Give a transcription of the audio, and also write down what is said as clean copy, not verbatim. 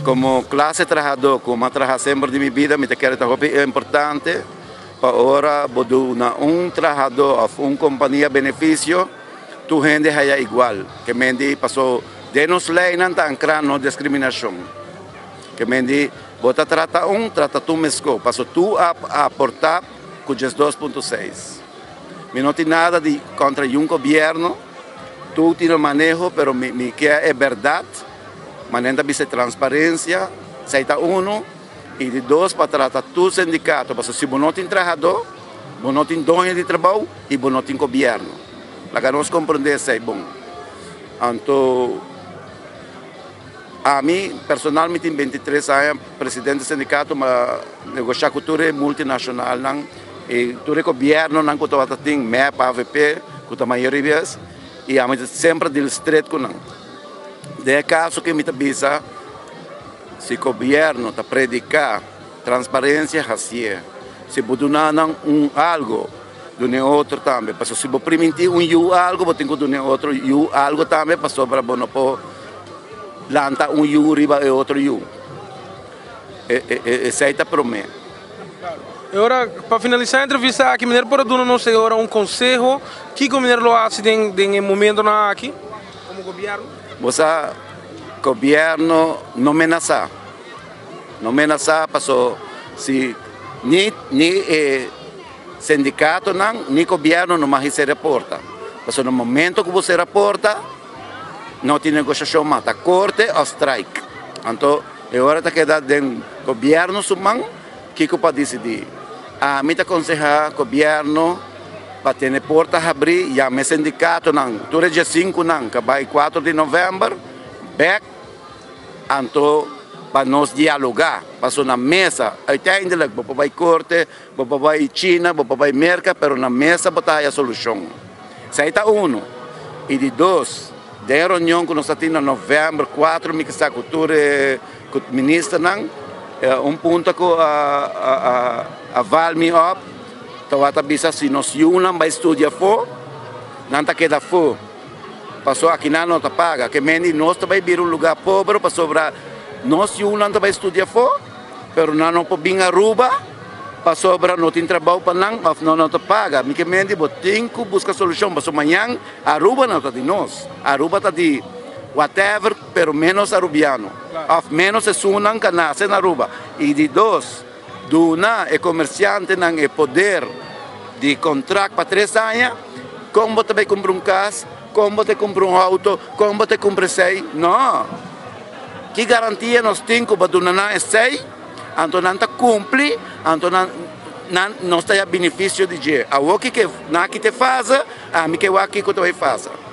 Komo klase trahadó ku mi a traha semper di mi bida mi ta kere ta hopi importante pa ora bo duna un trahadó òf un kompania benefisio tur hende haya igual. Ke men di paso den nos leinan ta ankrá no diskriminashon. Ke men di bo ta trata un trata tur meskó paso tur a aportá ku 12.6. Mi no tin nada di kontra yun gobièrnu, tur tin un maneho pero mi ke e bèrdat. Manera ta bisa transparencia, esey ta uno, y di dos pa trata tur sindicato, pasobra si bo no tin trahador, bo no tin doño di trabou y bo no tin gobierno. Laga nos comprende esey bon. Anto ami personal mi tin 23 aña presidente di sindicato, mi a negocia cu tur e multinacionalnan y tur e gobiernonan cu tabata tin, mep, avp, cu ta mayoria bes, y ami ta semper deal straight cu nan. Den e kaso ke mi ta bisa, si gobièrnu ta prediká transparensia, hasié. Si bo duna nan un algu, duna e otro tambe. Pasobra si bo primintí un yu algu, bo tin ku duna e otro yu algu tambe, pasobra bo no por lanta un yu riba e otro yu. Esei ta promé. E ora, pa finalisá e entrevista aki, meneer por a duna nos e ora un konseho? Kiko meneer lo hasi den e momentonan aki komo gobièrnu? Bo sa, gobièrnu no menasá. No menasá paso si ni ni e sindikatonan ni gobièrnu no mag hisa e raporta. Paso na momento ku bo sera porta, no tin negoshashon mas, ta korte òf strike. Anto e ora ta keda den gobièrnu su man kiko pa disidí. Ami ta konsehá gobièrnu pa tene porta habrí, yama e sindikatonan, tur e diesinkunan ku a bai kuater di novèmber bèk, anto pa nos dialogá, pasobra na mesa uiteindelijk bo por bai korte, bo por bai China, bo por bai Merka, pero na mesa bo ta haya solushon. Esei ta uno. I di dos, den e reunion ku nos a tin na novèmber kuater mi kisa ku tur e ministernan, un punto ku a val mi op tabata bisa si nos yunan bai studia afó, nan ta keda afó. Pasobra akinan no ta paga. Ke men di nos ta bai bira un lugá pober pasobra nos yunan ta bai studia afó, pero nan no por bin Aruba pasobra no tin trabou pa nan òf nan no ta paga. Mi ke men di bo tin ku buska solushon pasobra mañan Aruba no ta di nos. Aruba ta di whatever pero menos arubiano òf menos esunnan ku a nase na Aruba. I di dos, duna e komersiantenan e poder di kontrakt pa tres aña. Kon bo ta bai kumpra un kas? Kon bo ta kumpra un outo? Kon bo ta kumpra esei? No! Ki garantia nos tin ku bo duna nan esei? Anto nan ta kumpli, anto nan nan nos ta haya benefisio di dje. Awor kiko nan a kita e fase, ami ke wak kiko ta bai fasa.